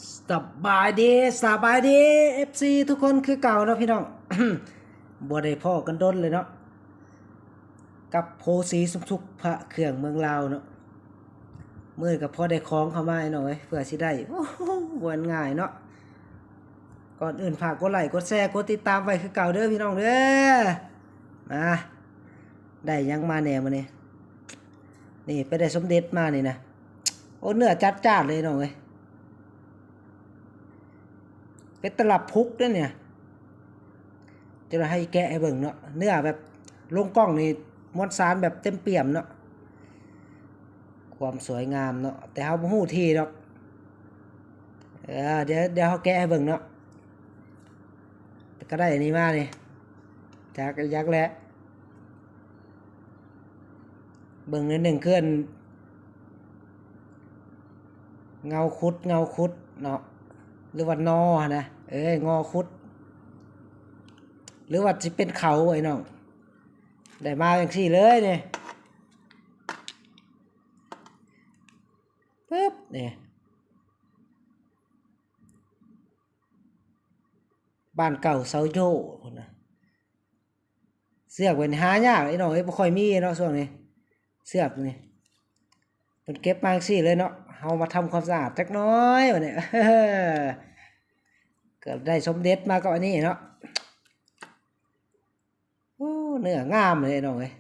ສະບາຍດີ ສະບາຍດີ ເອັຟຊີ ທຸກຄົນຄືເກົ່າເນາະພີ່ນ້ອງ. ບໍ່ໄດ້ພໍ້ກັນດົນເລີຍເນາະ ກັບໂພສີສົມສຸກພະເຄື່ອງເມືອງລາວເນາະ. ມື້ນີ້ກໍພໍໄດ້ຂອງເຂົ້າມາເນາະເອີຍ ເພື່ອຊິໄດ້ ໂອ້ໂຫ ບໍ່ແມ່ນງ່າຍເນາະ. ກ່ອນອື່ນຝາກກົດໄລ້ ກົດແຊ ກົດຕິດຕາມໄວ້ຄືເກົ່າເດີພີ່ນ້ອງເດີ. ມາ ໄດ້ຫຍັງມາແດ່ມື້ນີ້? ນີ້ ໄປໄດ້ສົມເດັດມານີ້ນະ. ໂອ້ ເນື້ອຈັດຈ້ານເລີຍນ້ອງເອີຍ. ເປັນຕະລັບພຸກເດ້ນີ້. ຈະໃຫ້ແກະໃຫ້ເບິ່ງເນາະ. ເນື້ອແບບລົງກ້ອງນີ້ ມວນສານແບບເຕັມປ່ຽມເນາະ. ຄວາມສວຍງາມເນາະ ແຕ່ເຮົາບໍ່ຮູ້ທີ່ດອກ. ເອີ ດຽວ ດຽວເຮົາແກະໃຫ້ເບິ່ງເນາະ. ແຕ່ກໍໄດ້ອັນນີ້ມານີ້ ຈັກ ຈັກແຫຼະ. ເບິ່ງໜ້ອຍໜຶ່ງຄືອັນ ເງົາຄຸດ ເງົາຄຸດເນາະ ຫຼືວ່ານໍຫັ້ນນະ. ເອີ ງໍຄຸດ ຫຼືວ່າຊິເປັນເຂົາ ໄອ້ນ້ອງ. ໄດ້ມາຈັ່ງຊີ້ເລີຍນີ້ ປຶບ ນີ້ ບ້ານເກົ່າເຊົາໂຢພຸ້ນນະ. ເຊືອກແບບນີ້ຫາຍາກ ໄອ້ນ້ອງເອີຍ ບໍ່ຄ່ອຍມີເນາະຊ່ວງນີ້. ເຊືອກນີ້ ເພິ່ນເກັບມາຈັ່ງຊີ້ເລີຍເນາະ. ເຮົາມາທຳຄວາມສະອາດຈັກໜ້ອຍບັດນີ້ ກໍໄດ້ສົມເດັດມາກັບອັນນີ້ເນາະ. ໂອ້ ເນື້ອງາມເລີຍນ້ອງເອີຍ.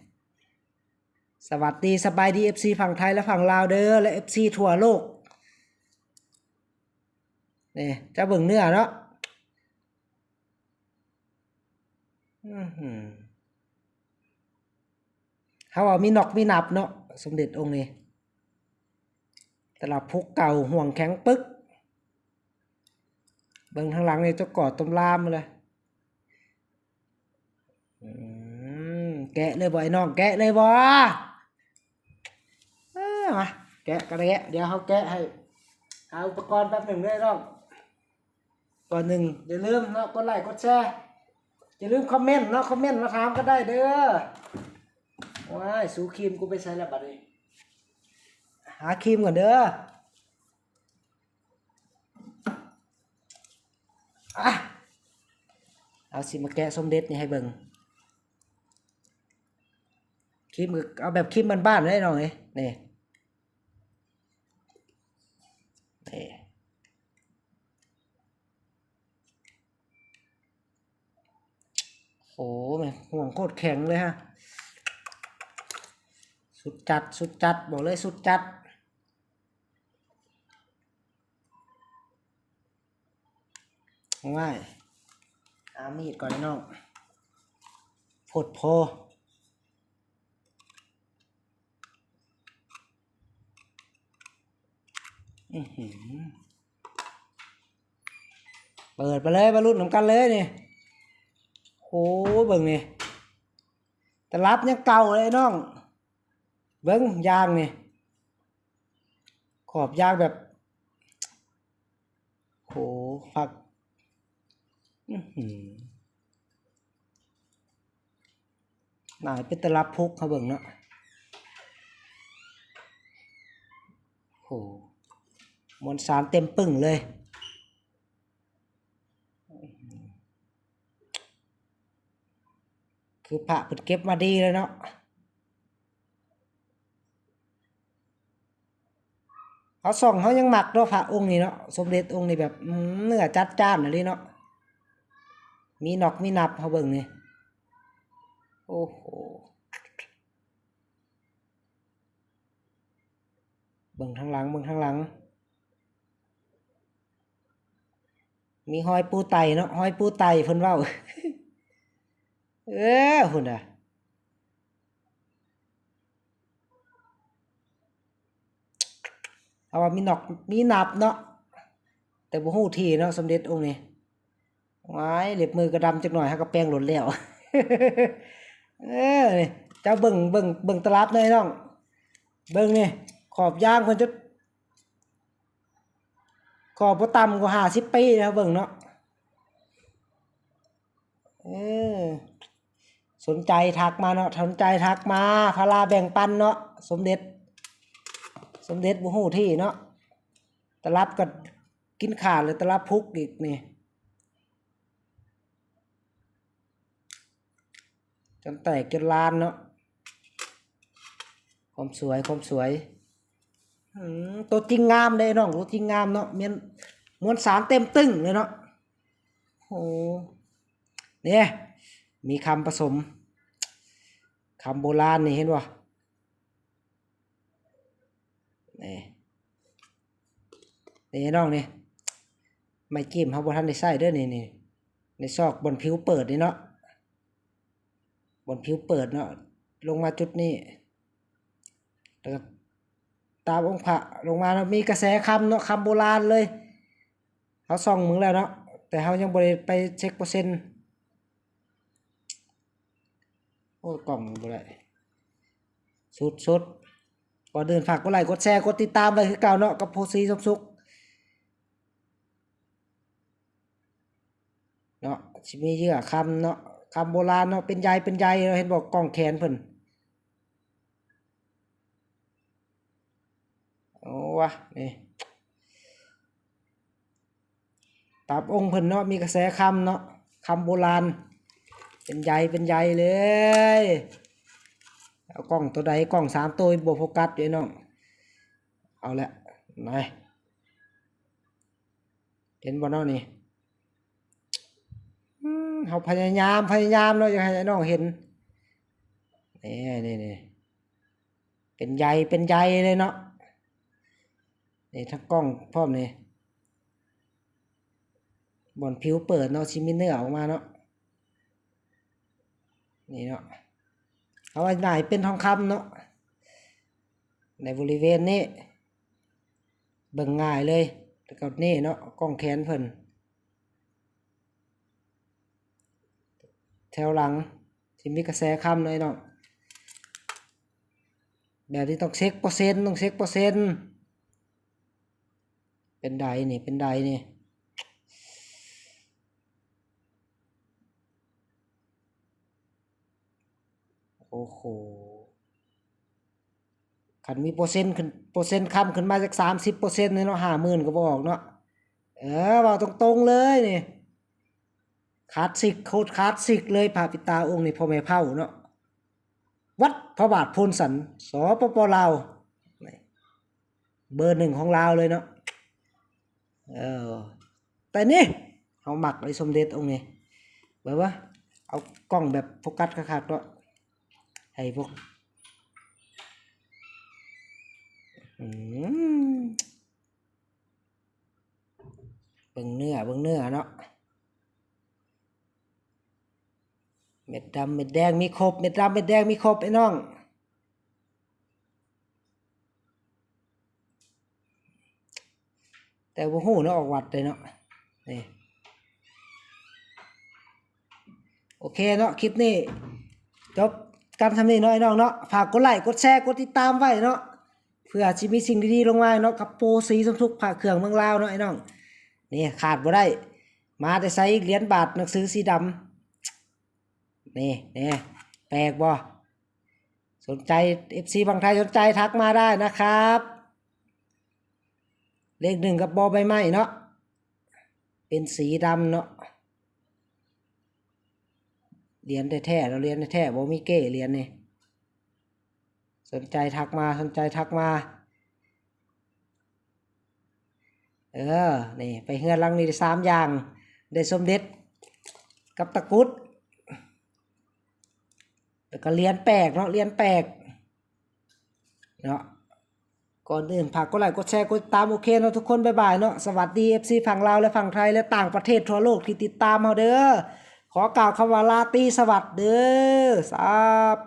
ສະຫວັດດີສະບາຍດີ ເອັຟຊີຝັ່ງໄທ ແລະ ຝັ່ງລາວເດີ ແລະ ເອັຟຊີທົ່ວໂລກ. ນີ້ ຈະເບິ່ງເນື້ອເນາະ. ອືຫື ເຮົາວ່າມີນັອກມີນັບເນາະ ສົມເດັດອົງນີ້. ຕະລັບພຸກເກົ່າ ຫ່ວງແຂງປຶກ. ເບິ່ງທາງຫຼັງນີ້ ເຈົ້າກໍຕົມລາມເລີຍ. ອືມ ແກະເລີຍບໍ່ ໄອ້ນ້ອງ ແກະເລີຍບໍ່? ເອີ ມາ ແກະກໍໄດ້ແກະ. ດຽວເຮົາແກະໃຫ້ ຫາອຸປະກອນແປັບໜຶ່ງເດີນ້ອງ. ກ່ອນໜຶ່ງ ຢ່າລືມເນາະ ກົດໄລ້ ກົດແຊ ຢ່າລືມຄອມເມັນເນາະ ຄອມເມັນມາຖາມກັນໄດ້ເດີ. ໂອ້ຍ ສູຄີມກູໄປໃສລະບັດນີ້? ຫາຄີມກ່ອນເດີ. ອ່ະ ເຮົາຊິມາແກະສົມເດັດນີ້ໃຫ້ເບິ່ງ. ຄີມ ເອົາແບບຄີມບ້ານໆ ເດ້ນ້ອງເອີຍ. ນີ້ ນີ້ ໂອ້ ແມ່ນ ຫ່ວງໂຄດແຂງເລີຍຮະ. ສຸດຈັດ ສຸດຈັດ ບອກເລີຍສຸດຈັດ. ໂອ້ຍ ຫາມີດກ່ອນນ້ອງ ໂພດໂພ. ອືຫື ເປີດໄປເລີຍ ມາລຸ້ນນຳກັນເລີຍນີ້. ໂອ້ ເບິ່ງນີ້ ຕະລັບຍັງເກົ່າເລີຍນ້ອງ. ເບິ່ງຢາງນີ້ ຂອບຢາງແບບ ໂຫ ຄັກ ອືຫື ໜ້າເປັນຕະລັບພຸກ ເຮົາເບິ່ງເນາະ. ໂຫ ມວນສານເຕັມປຶ້ງເລີຍ. ຄືພະເພິ່ນເກັບມາດີເລີຍເນາະ. ເຮົາສ່ອງເຮົາຍັງມັກເນາະ ພະອົງນີ້ເນາະ ສົມເດັດອົງນີ້ແບບ ອືມ ເນື້ອຈັດຈ້ານອີ່ຫຼີເນາະ. ມີນັອກມີນັບ ເຮົາເບິ່ງນີ້ ໂອ້ໂຫ. ເບິ່ງທາງຫຼັງ ເບິ່ງທາງຫຼັງ ມີຮອຍປູໄຕເນາະ ຮອຍປູໄຕເພິ່ນເວົ້າ. ເອີ ພຸ້ນນະ ເຮົາວ່າມີນັອກມີນັບເນາະ ແຕ່ບໍ່ຮູ້ທີ່ເນາະ ສົມເດັດອົງນີ້. ວ້າຍ ເລັບມືກໍດຳຈັກໜ້ອຍ ຫາກໍແປງໂລດແລ້ວ. ເອີ ເຈົ້າເບິ່ງ ເບິ່ງ ເບິ່ງຕະລັບແດ່ນ້ອງ ເບິ່ງນີ້ ຂອບຢາງເພິ່ນຈົນ ກໍບໍ່ຕ່ຳກວ່າຫ້າສິບປີແລ້ວ ເບິ່ງເນາະ. ເອີ ສົນໃຈທັກມາເນາະ ສົນໃຈທັກມາ ພາລາແບ່ງປັນເນາະ ສົມເດັດ ສົມເດັດບໍ່ຮູ້ທີ່ເນາະ. ຕະລັບກໍ ກິນຂາດເລີຍ ຕະລະພຸກອີກນີ້ ຈົນແຕກຈົນລານເນາະ. ຄວາມສວຍ ຄວາມສວຍ ອືມ ຕົວຈິງງາມເດ້ນ້ອງ ຕົວຈິງງາມເນາະ ແມ່ນມວນສານເຕັມຕຶ້ງເລີຍເນາະ. ໂອ້ ນີ້ ມີຄຳປະສົມ ຄຳໂບລານນີ້ ເຫັນບໍ່? ນີ້ ນີ້ນ້ອງນີ້ ໄມ້ຈິ້ມເຮົາບໍ່ທັນໄດ້ໃຊ້ເດີ້ ນີ້ ນີ້ ໃນຊອກບ່ອນຜິວເປີດນີ້ເນາະ ບ່ອນຜິວເປີດເນາະ ລົງມາຈຸດນີ້ ແລ້ວກໍຕາມອົງພະລົງມາເນາະ ມີກະແສຄຳເນາະ ຄຳໂບລານເລີຍ. ເຮົາສ່ອງເບິ່ງແລ້ວເນາະ ແຕ່ເຮົາຍັງບໍ່ໄດ້ໄປເຊັກເປີເຊັນ. ໂອ້ຍ ກ້ອງມັນບໍ່ໄດ້ ສຸດໆ. ກ່ອນອື່ນຝາກກົດໄລ ກົດແຊ ກົດຕິດຕາມໄວ້ຄືເກົ່າເນາະ ກັບໂພສີສົມສຸກເນາະ. ຊິມີເຍື່ອຄຳເນາະ ຄຳໂບລານເນາະ ເປັນໃຍ ເປັນໃຍເນາະ ເຫັນບໍ່ ກ້ອງແຂນເພິ່ນ. ໂອ້ວະ ນີ້ ຕາມອົງເພິ່ນເນາະ ມີກະແສຄຳເນາະ ຄຳໂບລານ ເປັນໃຍ ເປັນໃຍເລີຍ. ເອົາກ້ອງໂຕໃດ ກ້ອງສາມໂຕບໍ່ໂຟກັສເດ້ນ້ອງ. ເອົາແຫຼະ ໄປ ເຫັນບໍ່ເນາະນີ້? ອືມ ເຮົາພະຍາຍາມ ພະຍາຍາມເນາະ ຢາກໃຫ້ອ້າຍນ້ອງເຫັນ ນີ້ ນີ້ ນີ້ ເປັນໃຍ ເປັນໃຍເລີຍເນາະ. ນີ້ ທັງກ້ອງພ້ອມນີ້ ບ່ອນຜິວເປີດເນາະ ຊິມີເນື້ອອອກມາເນາະ ນີ້ເນາະ. ເຮົາວ່າໜ້າເປັນທອງຄຳເນາະ ໃນບໍລິເວນນີ້ ເບິ່ງງ່າຍເລີຍ. ແລ້ວກໍນີ້ເນາະ ກ້ອງແຂນເພິ່ນ ແຖວຫຼັງທີ່ມີກະແສຄຳເນາະ ອ້າຍນ້ອງ. ແບບນີ້ຕ້ອງເຊັກເປີເຊັນ ຕ້ອງເຊັກເປີເຊັນ. ເປັນໃດນີ້ ເປັນໃດນີ້? ໂອ້ໂຫ ຄັນມີເປີເຊັນຂຶ້ນ ເປີເຊັນຄຳຂຶ້ນມາຈັກສາມສິບເປີເຊັນນີ້ເນາະ ຫ້າໝື່ນກໍບໍ່ອອກເນາະ. ເອີ ເວົ້າຕົງໆເລີຍນີ້ ຄລາສສິກ ໂຄດຄລາສສິກເລີຍ ພະປິດຕາອົງນີ້ ພໍ່ແມ່ເຜົ່າເນາະ ວັດພະບາດໂພນສັນ ສປປ ລາວ ນີ້ ເບີໜຶ່ງຂອງລາວເລີຍເນາະ. ເອີ ແຕ່ນີ້ເຮົາມັກໄອ້ສົມເດັດອົງນີ້ ແບບວ່າເອົາກ້ອງແບບໂຟກັສຄັກໆເນາະ ໃຫ້ພວກ ອືມ ເບິ່ງເນື້ອ ເບິ່ງເນື້ອເນາະ ເມັດດຳເມັດແດງມີຄົບ ເມັດດຳເມັດແດງມີຄົບ ໄອ້ນ້ອງ. ແຕ່ບໍ່ຮູ້ເນາະ ອອກວັດເດ້ເນາະ ນີ້. ໂອເຄເນາະ ຄລິບນີ້ຈົບກັນສ່ຳນີ້ເນາະ ໄອ້ນ້ອງເນາະ. ຝາກກົດໄລ ກົດແຊ ກົດຕິດຕາມໄວ້ເນາະ ເພື່ອຊິມີສິ່ງດີໆລົງມາເນາະ ກັບໂປສີສົມສຸກ ພະເຄື່ອງເມືອງລາວເນາະ ໄອ້ນ້ອງ. ນີ້ຂາດບໍ່ໄດ້ ມາແຕ່ໃສອີກ ຫຼຽນບາດ ໜັງສືສີດຳ ນີ້ ນີ້ ແປກບໍ່? ສົນໃຈ ເອັຟຊີ ຝັ່ງໄທສົນໃຈທັກມາໄດ້ນະຄັບ. ເລກໜຶ່ງກັບບໍ່ໃບໄມ້ເນາະ ເປັນສີດຳເນາະ ຫຼຽນແທ້ໆເນາະ ຫຼຽນແທ້ໆ ບໍ່ມີເກ້ ຫຼຽນນີ້. ສົນໃຈທັກມາ ສົນໃຈທັກມາ. ເອີ ນີ້ ໄປເຮືອນຫຼັງນີ້ໄດ້ສາມຢ່າງ ໄດ້ສົມເດັດກັບຕະກຸດ ແລ້ວກໍຫຼຽນແປກເນາະ ຫຼຽນແປກເນາະ. ກ່ອນອື່ນຝາກກົດໄລ ກົດແຊ ກົດຕິດຕາມ. ໂອເຄເນາະທຸກຄົນ ບາຍບາຍເນາະ. ສະຫວັດດີ ເອັຟຊີ ຝັ່ງລາວ ແລະ ຝັ່ງໄທ ແລະ ຕ່າງປະເທດທົ່ວໂລກທີ່ຕິດຕາມເຮົາເດີ. ຂໍກ່າວຄຳວ່າລາຕີສະຫວັດເດີ. ສາບ